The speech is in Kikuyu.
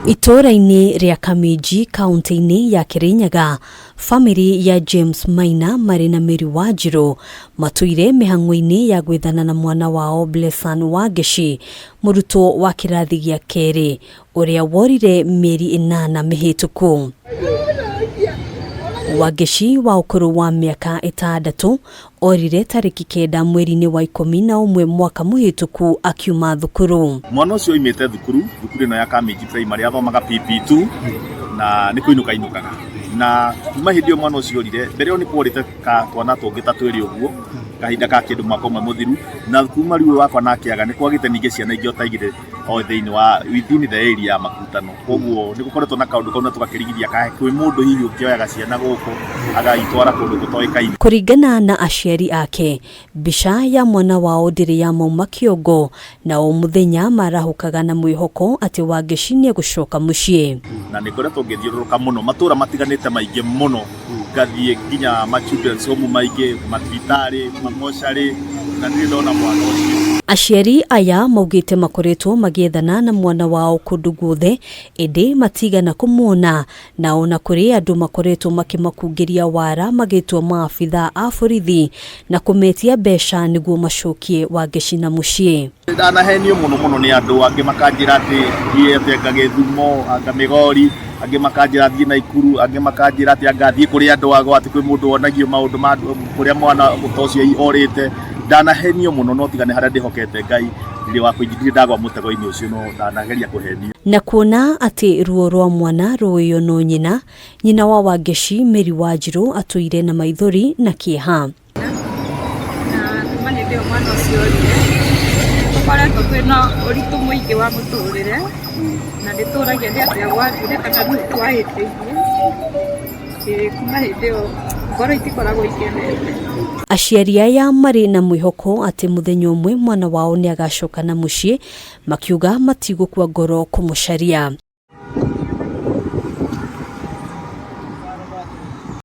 Itũũra-inĩ rĩa Kamĩnji kaunti-inĩ ya Kĩrĩnyaga, bamĩrĩ ya James Maina marĩ na Mary Wanjirũ matũire mĩhang'o-inĩ ya gwethana na mwana wao Blessan Wangeci, mũrutwo wa kĩrathi gĩa kerĩ ũrĩa worire mĩeri ĩnana mĩhĩtũku. Wangeci wa ũkũrũ wa mĩaka ĩtandatũ orire tarĩki kenda mweri-inĩ wa 11 mwaka mũhĩtũku akiuma thukuru. Mwana ũcio oimĩte thukuru, thukuru ĩno ya Kamĩnji Primary, athomaga PP2 na nĩ kũinũka ainũkaga. Na kuma hĩndĩ ĩyo mwana ũcio orire, mbere ĩyo nĩ kworĩte ka twana tũngĩ ta twĩrĩ ũguo, kahinda ka kĩndũ mwaka ũmwe mũthiru, na kuma rĩu ũyũ wakwa nake aga, nĩ kwagĩte ningĩ ciana ingĩ o ta igĩrĩ o thĩinĩ wa within the area ya Makutano. Koguo nĩ gũkoretwo na kaũndũ kau na tũgakĩrigithia kana kwĩ mũndũ hihi ũkĩoyaga ciana gũkũ agaitwara kũndũ gũtoĩkaine. Kũringana na aciari ake, mbica ya mwana wao ndĩrĩ yamauma kĩongo na o mũthenya marahũkaga na mwĩhoko atĩ Wangeci nĩegũcoka mũciĩ. Na nĩ ngoretwo ngĩthiũrũrũka mũno matũra matiganĩte maingĩ mũno, ngathiĩ nginya ma children's home maingĩ, mathibitarĩ, mamocarĩ, na ndirĩ ndona mwana ũcio. Aciari aya maugĩte makoretwo magĩethana na mwana wao kũndũ guothe ĩndĩ matigana kũmuona, na ona kũrĩ andũ makoretwo makĩmakungĩria wara magĩtua maabithaa a borithi na kũmetia mbeca nĩguo macokie Wangeci na mũciĩ. Ndanahenio mũno mũno nĩ andũ, angĩ makanjĩra atĩ thiĩ atĩ anga Gĩthumo, anga Migori, angĩ makanjĩra thiĩ Naikuru, angĩ makanjĩra atĩ anga thiĩ kũrĩ andũ ago, atĩ kwĩ mũndũ wonagio maũndũ ma kũrĩa mwana ta ũcio orĩte. Ndanahenio mũno no tiga nĩ harĩa ndĩhokete Ngai, ndirĩ wa ndirĩ ndagwa mũtego-inĩ ũcio no ndanageria kũhenio. Na kuona atĩ ruo rwa mwana rũĩo no nyina, nyina wa Wangeci Mary Wanjirũ atũire na maithori na kĩeha. Na kuma hĩndĩ ĩyo mwana ũcio orire, tũkoretwo twĩna ũritũ mũingĩ wa mũtũrĩre, na nĩ tũragia nĩ atĩa gwathire kana nũ twahĩtĩirie. Ĩĩ kuma hĩndĩ ĩyo ngoro itikoragwo ikenete. Aciari aya marĩ na mwĩhoko atĩ mũthenya ũmwe mwana wao nĩ agacoka na mũciĩ, makiuga matigũkua ngoro kũmũcaria.